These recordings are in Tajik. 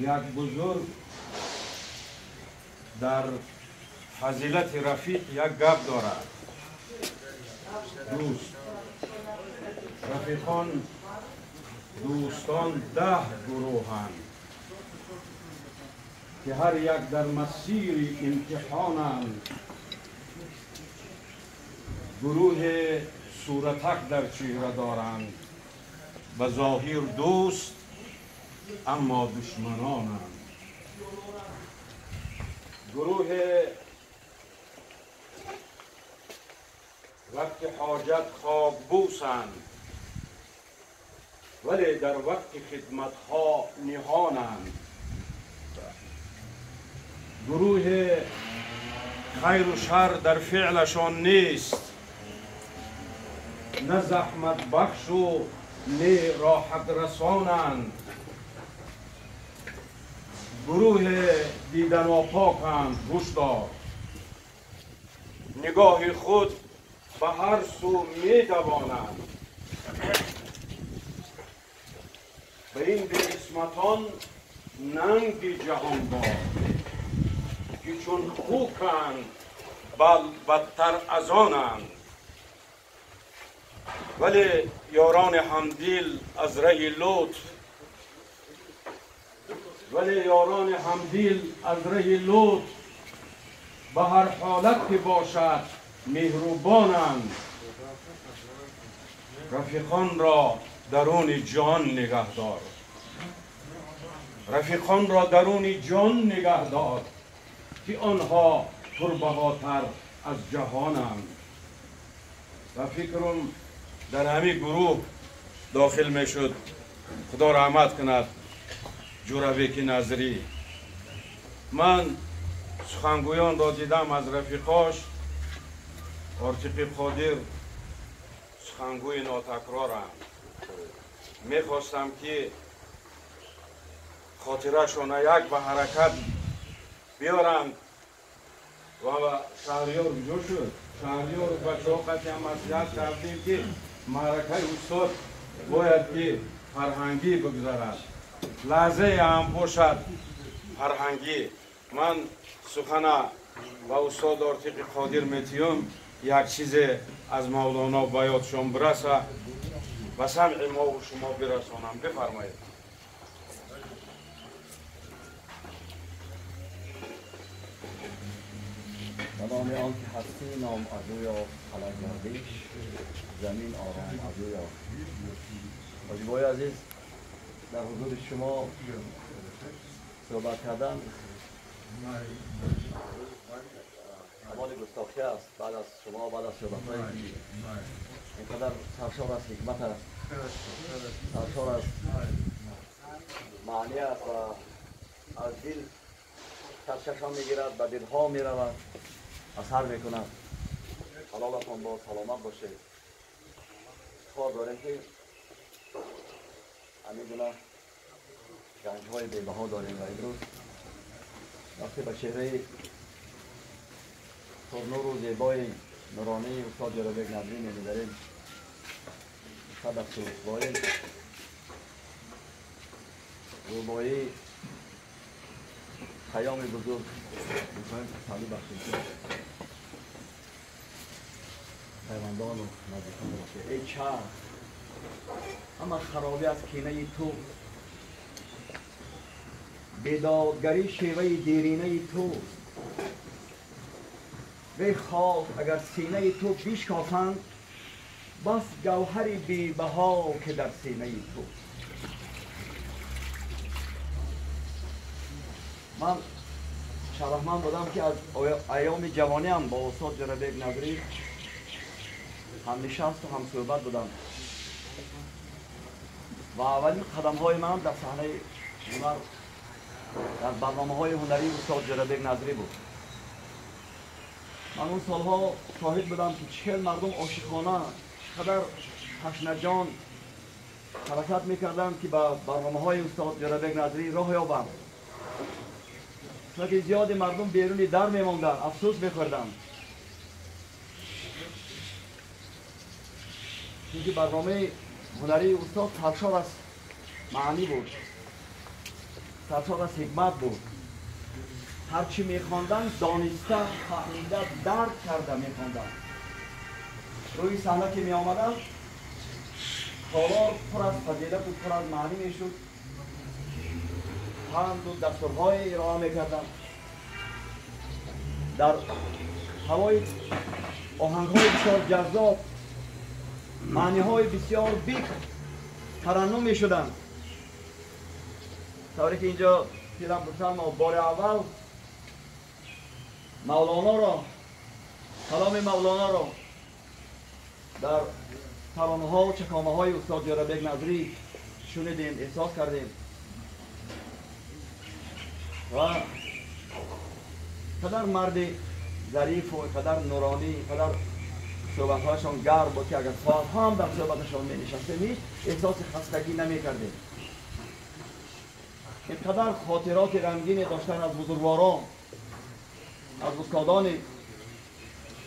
Як бузург дар фазилати рафиқ як гап дорад. Дӯст, рафиқон, дӯстон 10 гурӯҳанд ки ҳар як дар масири имтиҳонанд. Гурӯҳи суратак дар чеҳра доранд, ба зоҳир дӯст аммо душманонанд. Гурӯҳи вақти ҳоҷат хокбӯсанд, вале дар вақти хидматҳо ниҳонанд. Гурӯҳи хайру шар дар феълашон нест, на заҳматбахшу не роҳатрасонанд. Гурӯҳи диданопоканд, ҳушдор, нигоҳи худ ба ҳар сӯ медавонанд. Ба ин беқисматон нанги ҷаҳон бод, ки чун хуканд бал бадтар аз онанд. Вале ёрони ҳамдил аз раҳи лутф, вале ёрони ҳамдил аз раҳи лутф ба ҳар ҳолат ки бошад меҳрубонанд. Рафиқонро даруни ҷон нигаҳдор, рафиқонро даруни ҷон нигаҳдор, ки онҳо пурбаҳотар аз ҷаҳонанд. Ва фикрам дар ҳамин гурӯҳ дохил мешуд, худо раҳмат кунад, Ҷӯрабеки Назрӣ. Ман сухангӯёнро дидам аз рафиқош. Ортиқи Қодир сухангӯи нотакроранд. Мехостам ки хотирашона як ба ҳаракат биёранд ва Шаҳриёр куҷо шуд? Шаҳриёр бачаҳо қатъиан маслиҳат кардем ки маъракаи устод бояд ки фарҳангӣ бигзарад, лаҳзае ҳам бошад фарҳангӣ. Ман сухана ба устод Ортиқи Қодир метиём, як чизе аз Мавлоно ба ёдшон бираса, ба самъи мову шумо бирасонам. Бифармоед. Ба номи он ки ҳастӣ ном аз ӯ ёфт, фалак гардиш замин ором аз ӯ ёфт. Ҳоҷибои азиз, дар ҳузури шумо суҳбат кардан камоли густохӣ аст. Баъд аз шумо, баъд аз суҳбатҳое ки инқадар саршор аз ҳикмат аст, саршор аз маъни аст ва аз дил сарчашма мегирад, ба дилҳо меравад, асар мекунад. ҳалолатон бо саломат бошед. Ифтихор дорем ки ҳамин гуна ганҷҳои бебаҳо дорем ва имрӯз вақте ба чеҳраи пурнуру зебои нуронии устод Ҷӯрабек Назрӣ менигарем, сад афсӯс бо ин рубоии Хайёми бузург мехоҳем тасаллӣ бахшем ки пайвандону наздикон бошед. Эй чарх, ҳама харобӣ аз кинаи ту, бедодгарӣ шеваи деринаи туст. Вей хок агар синаи ту бишкофанд, бас гавҳари бебаҳо ки дар синаи туст. Ман шарафманд будам ки аз айёми ҷавониам бо устод Ҷӯрабек Назрӣ ҳамнишасту ҳамсӯҳбат будам ва аввалин қадамҳои ман дар саҳнаи ҳунар, дар барномаҳои ҳунарии устод Ҷӯрабек Назрӣ буд. Ман он солҳо шоҳид будам ки чӣ хел мардум ошиқона, чӣ қадар ташнаҷон ҳаракат мекарданд ки ба барномаҳои устод Ҷӯрабек Назрӣ роҳ ёбанд. Қисмати зиёди мардум беруни дар мемонданд, афсӯс мехӯрданд, чунки барномаи ҳунарии устод саршор аз маънӣ буд. سرشار از حکمت بود. هرچی میخواندن دانسته، فهمیده، درک کرده میخواندن. روی صحنه که میآمدن تالار پر از فضیلت و پر از معنی میشد. پند و دستورهای ارائه میکردن. در هوای آهنگهای بسیار جذاب، معنیهای بسیار بیک ترنم میشدند. طوری که اینجا پیرم پرسن ما بار اول مولانا را، کلام مولانا را در ترانه ها و چکامه های استاد جورابک نظری شنیدیم، احساس کردیم و قدر مرد ظریف و قدر نورانی، قدر صحبت‌هایشان گرم بود که اگر ساعت‌ها هم در صحبتشان می نشستیم هیچ احساس خستگی نمی کردیم. اینقدر خاطرات رنگین داشتن از بزرگواران، از استادان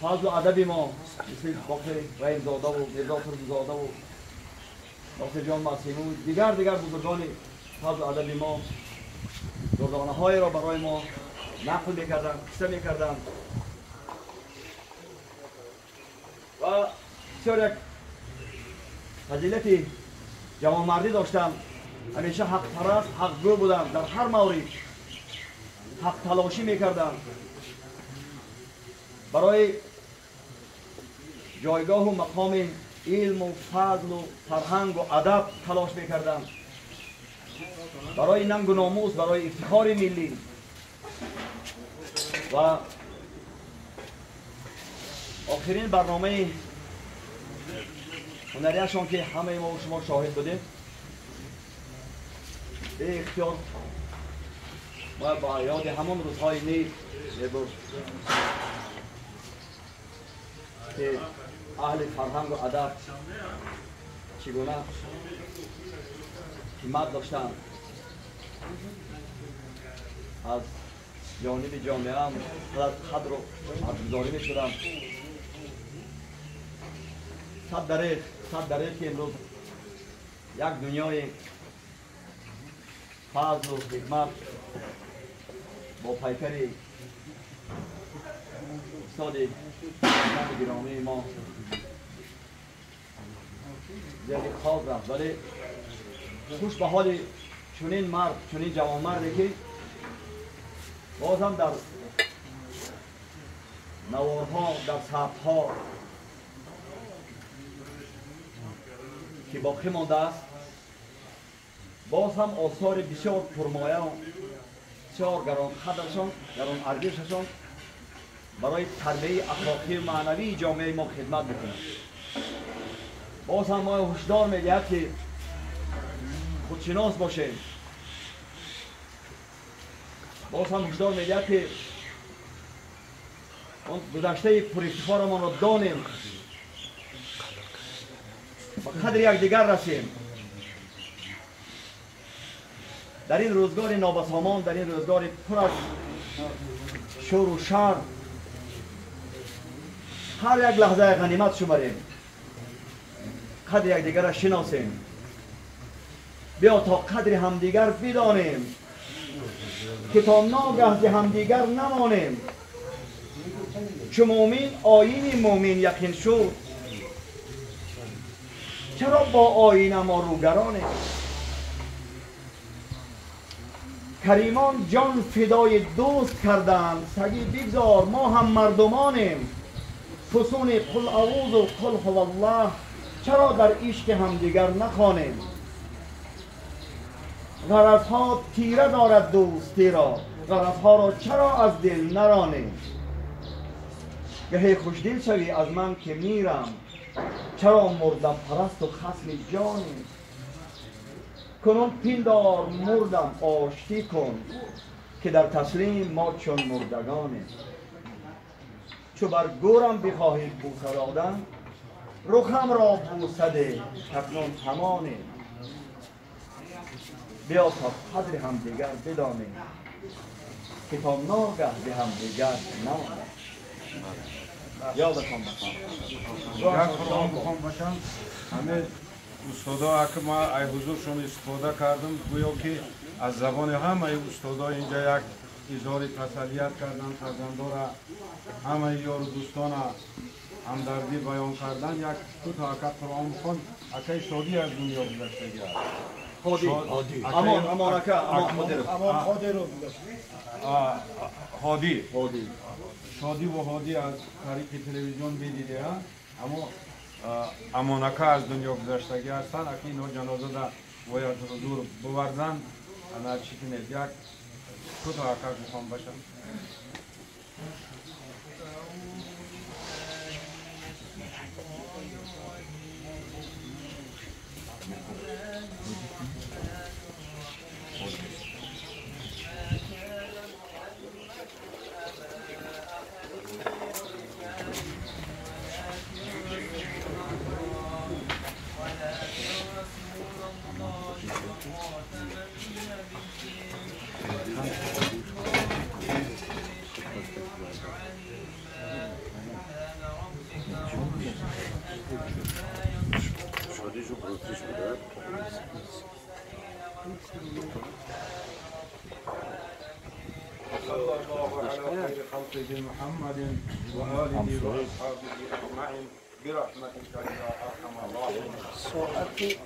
فضل و ادب ما مثل باقی رحیم‌زاده و میرزا ترک‌زاده و ناصر جان معصومی و دیگر بزرگان فضل و ادب ما دردانه‌های را برای ما نقل می‌کردند، قصه می‌کردند و بسیار یک فضیلت جوانمردی داشتم. همیشه حق پرست، حقگو بودم، در هر مورد حق تلاشی می‌کردم. برای جایگاه و مقام علم و فضل و فرهنگ و ادب تلاش می‌کردم، برای ننگ و ناموس، برای افتخار ملی. و آخرین برنامه هنریشان که همه ما و شما شاهد بودیم، به اختیار ما با یاد همان روزهای نیک میبرد که اهل فرهنگ و ادب چگونه قیمت داشتند، از جانب جامعه هم قدر و ارزگذاری میشدند. صد دریغ که امروز یک دنیای فضل و حکمت با پیکر استاد گرامی ما زیر خاک رفت، ولی خوش به حال چنین مرد، چنین جوانمردی که باز هم در نوارها، در ثبت‌ها که باقی مانده است، باز هم آثار بسیار پرمایه و بسیار گرانقدرشان، گران ارزششان برای تربیه اخلاقی و معنوی جامعه ما خدمت میکنند. باز هم ما هشدار میدهد که خودشناس باشیم. باز هم هشدار میدهد که آن گذشته پر افتخارمان را دانیم، به قدر یکدیگر رسیم. در این روزگار نابسامان، در این روزگار پر از شور و شر، هر یک لحظه غنیمت شماریم، قدر یکدیگر را شناسیم. بیا تا قدر همدیگر بدانیم که تا ناگه ز همدیگر نمانیم. چو مؤمن آیین مؤمن یقین شد، چرا با آیین ما روگرانیم؟ کریمان جان فدای دوست کردند، سگی بگذار ما هم مردمانیم. فسون قل اعوذ و قل هو الله، چرا در عشق همدیگر نخوانیم؟ غرضها تیره دارد دوستی را، غرضها را چرا از دل نرانیم؟ گهی خوشدل شوی از من که میرم، چرا مردم پرست و خصم جانیم؟ کنون پیندار مردم آشتی کن، که در تسلیم ما چون مردگانیم. چو بر گورم بخواهی بوسه دادن، رخم را بوسه ده اکنون تمانیم. بیا تا قدر همدیگر بدانیم، که تا ناگه به همدیگر نمانیم. یادتان بخیر. قرآن بخوام باشم. همه استادا که ما ای حضورشون استفاده کردم، گویا که Аз забони ҳамаи устодо инҷа як изҳори тасаллият кардан, фарзандора, ҳамаи ёру дӯстона ҳамдардӣ баён кардан. Як дуто ака Қуръон бихон. Акаи Шодӣ аз дунё гузаштагӣ аст. Амон, Амон ака, Амон Қодиров. Амон Қодиров. Ҳодӣ. Шодӣ ва Ҳодӣ аз тариқи телевизион медиде, аммо Амон ака аз дунё гузаштагӣ ҳастанд. Аки инҳо ҷанозада бояд ҳузур буварзанд. Ана чӣ кунед, як дуто ака бихон бошанд. صلى الله على خير خلقه محمد وآله وأصحابه أجمعين برحمتك يا أرحم الراحمين.